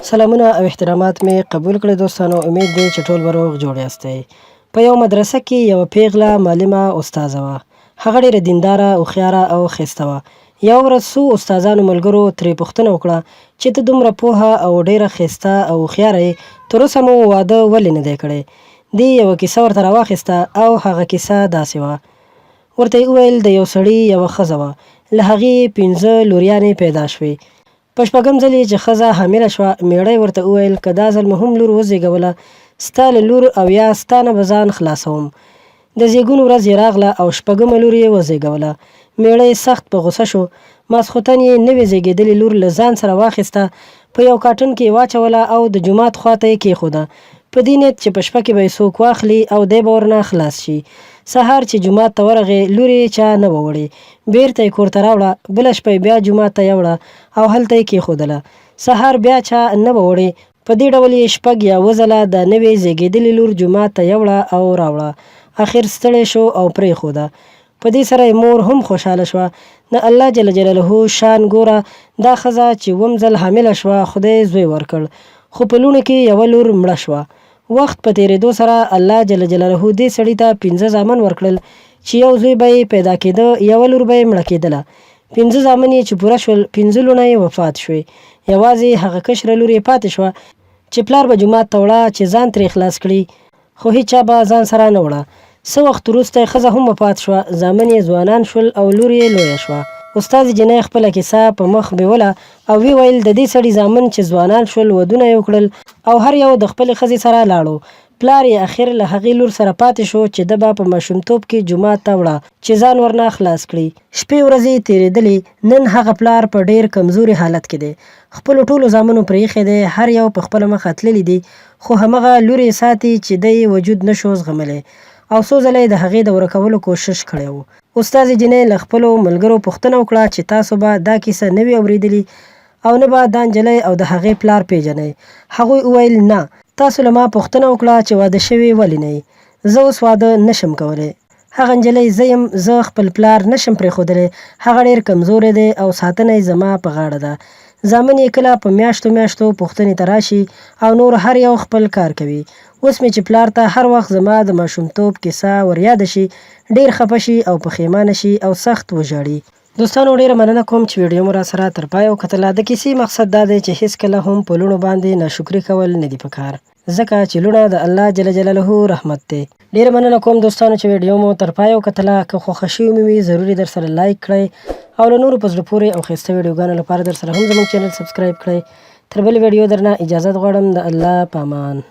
سلامونه او احترامات مې قبول کړئ دوستانو، امید دی چې ټول به روغ جوړ یاستئ. په یوه مدرسه کې یوه پیغله معلمه استاذه وه. هغه ډېره دینداره، هوښیاره او ښایسته وه. یوه ورځ څو استادانو ملګرو ترې پوښتنه وکړه چې ته دومره پوهه او ډېره ښایسته او هوښیاره یې، تر اوسه مو واده ولې نه دی کړی؟ دې یوه کیسه ورته راواخیسته او هغه کیسه داسې وه. ورته یې وویل، د یو سړي یوه ښځه وه، له هغې یې پنځه لوریانې پیدا شوې. په شپږم ځل یې چې ښځه حامله شوه، مېړه یې ورته وویل، که دا ځل مو هم لور وزېږوله، ستا له لور او یا ستا نه به ځان خلاصوم. د زېږون ورځ یې راغله او شپږمه لور یې وزېږوله. مېړه یې سخت په غوسه شو. ماسخوتن یې نوې زېږېدلې لور له ځان سره واخیسته، په یو کاټن کې یې واچوله او د جومات خوا ته یې کېښوده، په دې نیت چې په شپه کې به یې څوک واخلي او دی به ورنه خلاص شي. سهار چې جومات ته ورغی، لور یې چا نه وه وړې. بېرته یې کور ته راوړه، بله شپه یې بیا جومات ته یوړه او هلته یې کېښودله. سهار بیا چا نه وه وړې. په دې ډول یې شپږ یا اووه ځله دا نوې زېږېدلې لور جومات ته یوړه او راوړه. اخر ستړی شو او پرېښوده. په دې سره یې مور هم خوشحاله شوه. د الله جل جلاله شان ګوره، دا ښځه چې اووم ځل حامله شوه، خدای زوی ورکړ، خو په لوڼو کې یوه لور مړه شوه. وخت په تېرېدو سره الله جل جلاله دې سړي ته پنځه زامن ورکړل چې یو زوی به یې پیدا کېده، یوه لور به یې مړه کېدله. پنځه زامن یې چې پوره شول، پنځه لوڼه یې وفات شوې. یوازې هغه کشره لور یې پاتې شوه چې پلار به جومات ته وړه چې ځان ترې خلاص کړي. خو هیچا به ځان سره نه وړه. څه وخت وروسته یې ښځه هم وفات شوه، زامن یې ځوانان شول او لور یې لویه شوه. استاد جینۍ خپله کیسه په مخ بیوله او ویې ویل، د دې سړي زامن چې ځوانان شول، ودونه یې وکړل او هر یو د خپلې ښځې سره لاړو. پلار یې اخر له هغې لور سره پاتې شو چې ده به په ماشومتوب کې جومات ته وړه چې ځان ورنه خلاص کړي. شپې ورځې تېرېدلې، نن هغه پلار په ډېر کمزوري حالت کې دی. خپلو ټولو زامنو پرې ایښی دی، هر یو په خپله مخه تللي دي، خو همغه لور یې ساتي چې ده یې وجود نه شو زغملی او څو ځله یې د هغې د ورکولو کوشش کړی و. استاذې جینۍ له خپلو ملګرو پوښتنه وکړه چې تاسو به دا کیسه نه وي اورېدلي او نه به دا نجلۍ او د هغې پلار پېژنئ؟ هغوی وویل، نه. تاسو له ما پوښتنه وکړه چې واده شوې ولې نه یې؟ زه اوس واده نه شم کولی. هغه نجلۍ زه یم، زه خپل پلار نه شم پرېښودلی، هغه ډېر کمزوری دی او ساتنه یې زما په غاړه ده. زامن یې کله په میاشتو میاشتو پوښتنې ته راشي او نور هر یو خپل کار کوي. اوس مې چې پلار ته هر وخت زما د ماشومتوب کیسه وریاده شي، ډېر خپه شي او پښېمانه شي او سخت وژاړي. دوستانو ډېره مننه کوم چې ویډیو مو راسره تر پایه وکتله. د کیسې مقصد دا دی چې هېڅکله هم په لوڼو باندې ناشکري کول نه دي پکار. ځکه چې لوڼه د الله جل جلاله رحمت دی. ډیره مننه کوم دوستانو چې ویډیو مو تر پایه وکتله. که خوښه شوې مو وي ضرور یې درسره لایک کړئ او له نورو په زړه پورې او ښایسته ویډیوګانو لپاره درسره هم زموږ چینل سبسکرایب کړئ. تر بلې ویډیو درنه اجازت غواړم. د الله په امان.